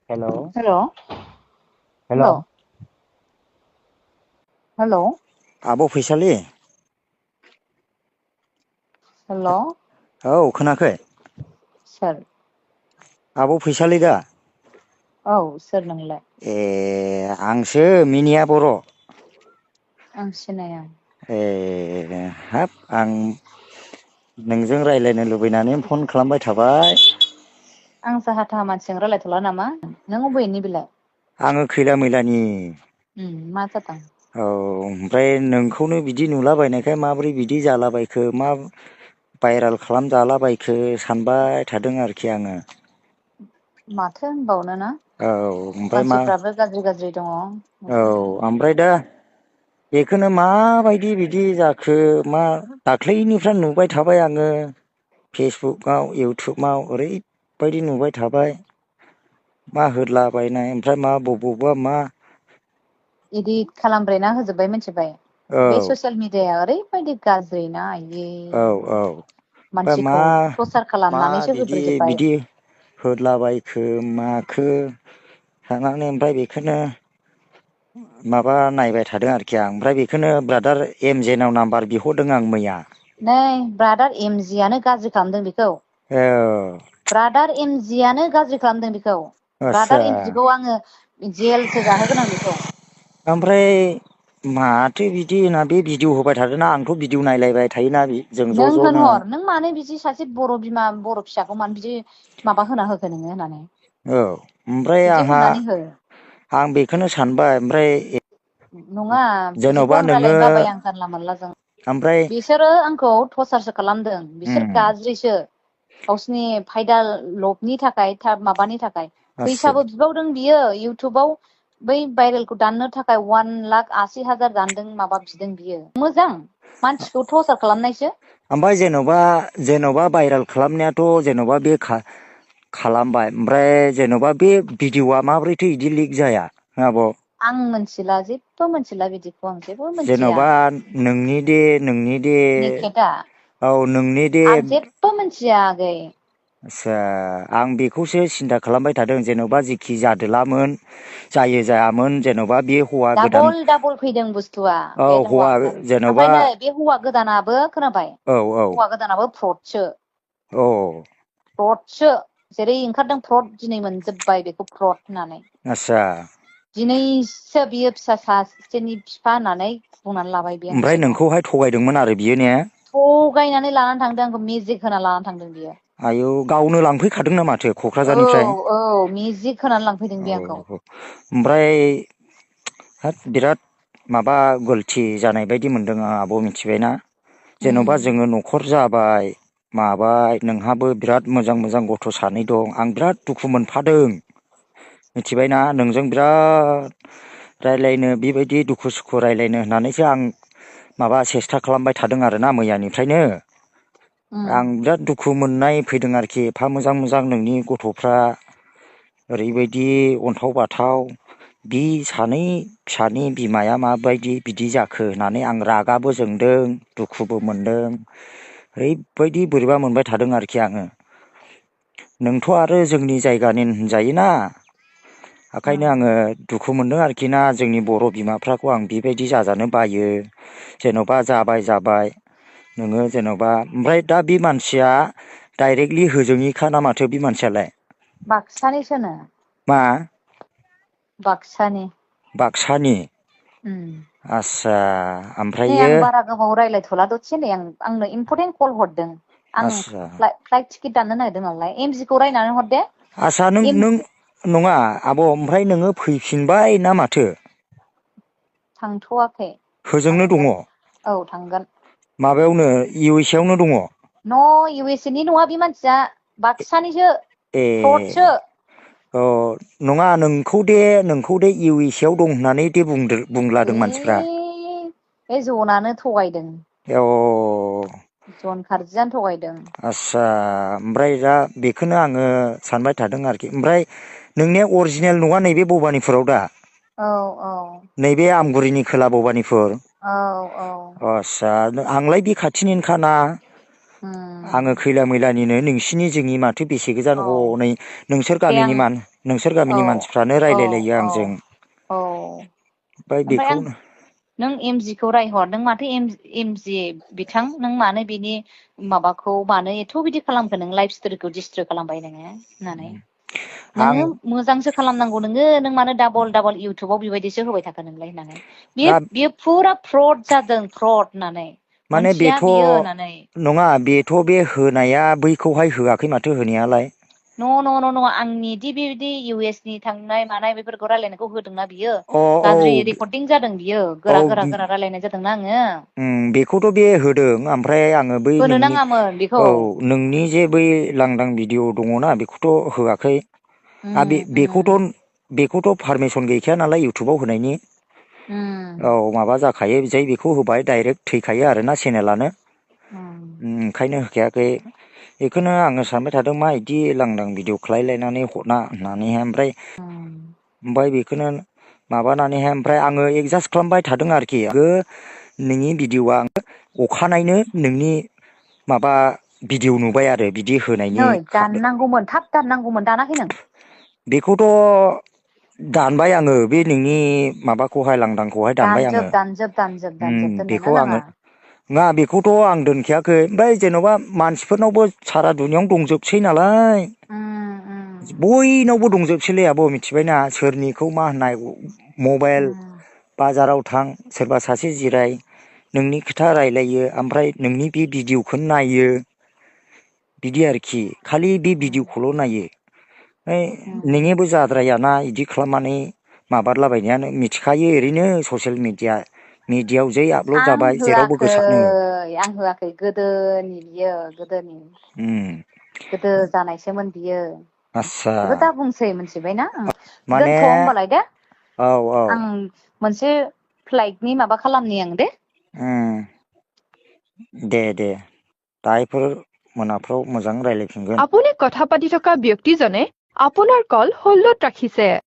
Hello hello hello hello आब' फैसालि hello औ खोनाखै? सोर? आब' फैसालि दा? औ सोर नोंलाय? ए आंसो मिनिया बर'। आं सिनाया। ए हाब आं नोंजों रायज्लायनो लुबैनानै फन खालामबाय थाबाय। आं साहा थाहा मानसिजों रायज्लायथ'ला नामा नों अबेनि बेलाय? आङो खैला मैलानि। मा जादों? औ ओमफ्राय नोंखौनो बिदि नुलाबायनायखाय माबोरै बिदि जालाबायखो मा भाइरेल खालामजालाबायखो सानबाय थादों आरोखि आङो। माथो होनबावनो ना औ ओमफ्राय मा मानसिफ्राबो गाज्रि गाज्रि दङ। औ ओमफ्राय दा बेखौनो माबायदि बिदि जाखो मा दाख्लैनिफ्राय नुबाय थाबाय आङो। फेसबुकआव इउटुबाव ओरैबायदि नुबाय थाबाय। मा होदलाबायनाय ओमफ्राय मा बबावबा मा इदिट खालामब्रेना होजोब्बाय मिथिबाय औ बे ससियेल मिडियाया ओरैबायदि गाज्रि ना आयै औ औ ओमफ्राय मानसिखौ प्रसार मा खालामनानैसो बिदि होब्रेजोब्बाय। बिदि होदलाबायखो माखो थानानै ओमफ्राय बेखौनो माबा नायबाय थादों आरोखि आं ओमफ्राय बेखौनो ब्रादार एम जे नाव नाम्बार बिहरदों आं मैया। नै ब्रादार एमजियानो गाज्रि खालामदों बेखौ। औ ब्रादार एमजियानो गाज्रि खालामदों बेखौ आदसा ब्रादार एमजिखौ आङो जेलसो जाहोगोन आं बेखौ। ओमफ्राय माथो बिदि होनना बे भिडिअ होबाय थादोंना आंथ' भिडिअ नायलायबाय थायोना जों ज' नों ज'नो होनहर नों मानो बिदि सासे बर' बिमा बर' फिसाखौ मानो बिदि माबा होना होखो नोङो होननानै औ ओमफ्राय बिदि होनानै हो आं बेखौनो सानबाय ओमफ्राय नङा बिदिखौ जेन'बा आं नोङो रायज्लायनो बाबाय आं जानला मोनलाजों ओमफ्राय बिसोरो आंखौ टरसारसो खालामदों बिसोर उम गाज्रिसो गावसिनि फायदा लबनि थाखाय माबानि थाखाय आससा फैसाबो बिबावदों बियो इउटुबाव बै भाइरेलखौ दाननो थाखाय 1,80,000 दानदों माबा बिदों बियो मोजां मानसिखौ टरसार खालामनायसो। ओमफ्राय जेन'बा भाइरेल खालामनायाथ' जेन'बा बे खालामबाय ओमफ्राय जेन'बा बे भिडिअ'आ माबोरैथो इदि लिक जाया आब'? आं मिथिला जेबो मिथिला बिदिखौ आं जेबो मिथिया जेन'बा नोंनि दे नेखेदा औ नोंनि दे आं जेबो मिथिया आगै। आस्सा आं बेखौसो सिन्था खालामबाय थादों जेन'बा जेखि जादोलामोन जायो जायामोन जेन'बा बे हौवा गोदान डाबल डाबल फैदों बुस्थुआ औ बे हौवा जेन'बा ओमफ्राय नै बे हौवा गोदानाबो खोनाबाय औ औ हौवा गोदानाबो फ्रदसो। औ फ्रदसो जेरै ओंखारदों फ्रद दिनै मोनजोब्बाय बेखौ फ्रद होननानै। आस्सा दिनैसो बियो फिसा सासेनि बिफा होननानै बुंनानै लाबाय बे आंनि ओमफ्राय सिगाङाव नोंखौहाय थगायदोंमोन आरो बियो ने? थगायनानै लानानै थांदों आंखौ मेजिक होना लानानै थांदों बियो। आयौ गावनो लांफैखादोंना माथो औ क'क्राझारनिफ्राय औ मेजिक होनानै लांफैदों बे आंखौ औ ओमफ्राय हाब बिराद माबा गलथि जानाय बायदि मोनदों आं आब' मिथिबायना जेन'बा जोङो न'खर जाबाय माबाय नोंहाबो बिराद मोजां मोजां गथ' सानै दं आं बिराद दुखु मोनफादों मिथिबायना नोंजों बिराद रायलायनो बेबायदि दुखु सुखु रायलायनो होननानैसो आं माबा सेस्था खालामबाय थादों आरोना मैयानिफ्रायनो आं बिराद दुखु मोननाय फैदों आरोखि एफा मोजां मोजां नोंनि गथ'फ्रा ओरैबायदि अन्थाव बाथाव बि सानै फिसानि बिमाया माबायदि बिदि जाखो होननानै आं रागाबो जोंदों दुखुबो मोनदों ओरैबायदि बोरैबा मोनबाय थादों आरोखि आङो नोंथ' आरो जोंनि जायगानिनो होनजायोना ओंखायनो आङो दुखु मोनदों आरोखि ना जोंनि बर' बिमाफ्राखौ आं बेबायदि जाजानो बायो जेन'बा जाबाय नोङो जेन'बा ओमफ्राय दा बे मानसिया डाइरेक्टलि होजोंनिखा ना माथो बे मानसियालाय बाक्सानिसोनो मा बाक्सानि बाक्सानि उम आस्सा नै ओमफ्रायो आं बारा गोबाव रायज्लायथ'ला दसे नै आंनो इम्परटेन्ट कल हरदों आं आदसा फ्लाइट टिकेट दाननो नागिरदों नालाय एमजिखौ रायनानै हर दे आस्सा नों नङा आब' ओमफ्राय नोङो फैफिनबाय ना माथो थांथ'वाखै होजोंनो दङ थांगोन औ थांगोन माबायावनो इउ एस ए आवनो दङ न' इउ एस ए नि नङा बे मानसिया बाक्सानिसो ए फ्रदसो अ नङा नोंखौ दे इउ एस ए आव दं होननानै दे बुंलादों मानसिफ्रा बे जनानो थगायदों अ जन खारजियानो थगायदों आस्सा ओमफ्राय दा बेखौनो आङो सानबाय थादों आरोखि ओमफ्राय नोंनिया अरिजिनेल नङा नैबे भबानिपुराव दा औ औ नैबे आमगुरिनि खोला भबानिपुर औ औ आस्सा आंलाय बे खाथिनिनोखाना आङो खैला मैलानिनो नोंसिनि जोंनि माथो बेसे गोजान औ हनै नोंसोर दे आं गामिनि मान नोंसोर औ गामिनि मानसिफ्रानो औ रायलायलायो औ आंजों। औ ओमफ्राय ओमफ्राय आं बेखौनो नों एमजिखौ रायहर नों माथो एमजि बिथां नों मानो बिनि माबाखौ मानो एथ' बिदि खालामखो नों लाइफ स्ट'रिखौ डिसट्रय खालामबाय नोङो होननानै आं नोङो मोजांसो खालामनांगौ नोङो नों मानो डाबल डाबल इउटुबाव बेबायदिसो होबाय थाखो नोंलाय होननानै बियो फुरा फ्रड जादों फ्रड होननानै माने मोनथिया बेथ' बियो होननानै नङा बेथ' बे होनाया बैखौहाय होआखै माथो होनायालाय। न' आंनि दि बेबायदि इउ एस नि थांनाय मानाय बेफोरखौ रायलायनायखौ होदोंना बियो अ औ गाज्रि रेकर्डिं जादों बियो औ गोरा गोरा गोरा रायलायनाय जादोंना आङो। बेखौथ' बे होदों ओमफ्राय आङो बै होनो नोंनि नाङामोन बेखौ औ नोंनि जे बै लांदां भिडिअ' दङना बेखौथ' होआखै आरो उम उम बेखौथ' पारमिसन गैखाया नालाय इउटुबाव होनायनि औ उम माबा जाखायो जै बेखौ होबाय डाइरेक्ट थैखायो आरोना चेनेलानो उम ओंखायनो होखायाखै बेखौनो आङो सानबाय थादों मा बिदि लांदां भिडिअ खालायलायनानै हरना होननानैहाय उम ओमफ्राय बेखौनो माबानानैहाय ओमफ्राय आङो एडजास्ट खालामबाय थादों आरोखि नोंनि भिडिअ'आ अखानायनो नोंनि माबा भिडिअ नुबाय आरो बिदि होनायनि नै दाननांगौमोन थाब दाननांगौमोन दानाखै नों बेखौथ' दानबाय आङो बे नोंनि माबाखौहाय लांदांखौहाय दानबाय आङो दानजोब दोननोनो बेखौ आङो नाङा नङा बेखौथ' आं दोनखायाखै ओमफ्राय जेन'बा मानसिफोरनावबो सारा दुनियावनो दंजोबसै नालाय उम बयनावबो दंजोबसैलै आब' मिथिबायना सोरनिखौ मा होननाय मबाइल उम बाजाराव थां सोरबा सासे जिराय नोंनि खोथा रायलायो ओमफ्राय नोंनि बे भिडिअ'खौनो नायो बिदि आरोखि खालि बे उम भिडिअ'खौल' नायो ओमफ्राय उम नोंनिबो जाद्राया ना इदि खालामनानै माबालाबायनायानो मिथिखायो ओरैनो ससियेल मिडियायाव जै आपल'ड आं जाबाय जेरावबो होआखै गोसारनो आं होआखै गोदोनि बियो गोदोनि गोदो जानायसोमोन बियो आस्सा बेखौ दा बुंसै मिथिबायना माने दोनथ' होमबालाय दे औ औ आं मोनसे फ्लाइटनि माबा खालामनि आं दे दे दायोफोर मोनाफ्राव मोजां रायज्लायफिनगोन আপুনি কথা পাতি থকা ব্যক্তিজনে আপোনাৰ কল হোল্ডত ৰাখিছে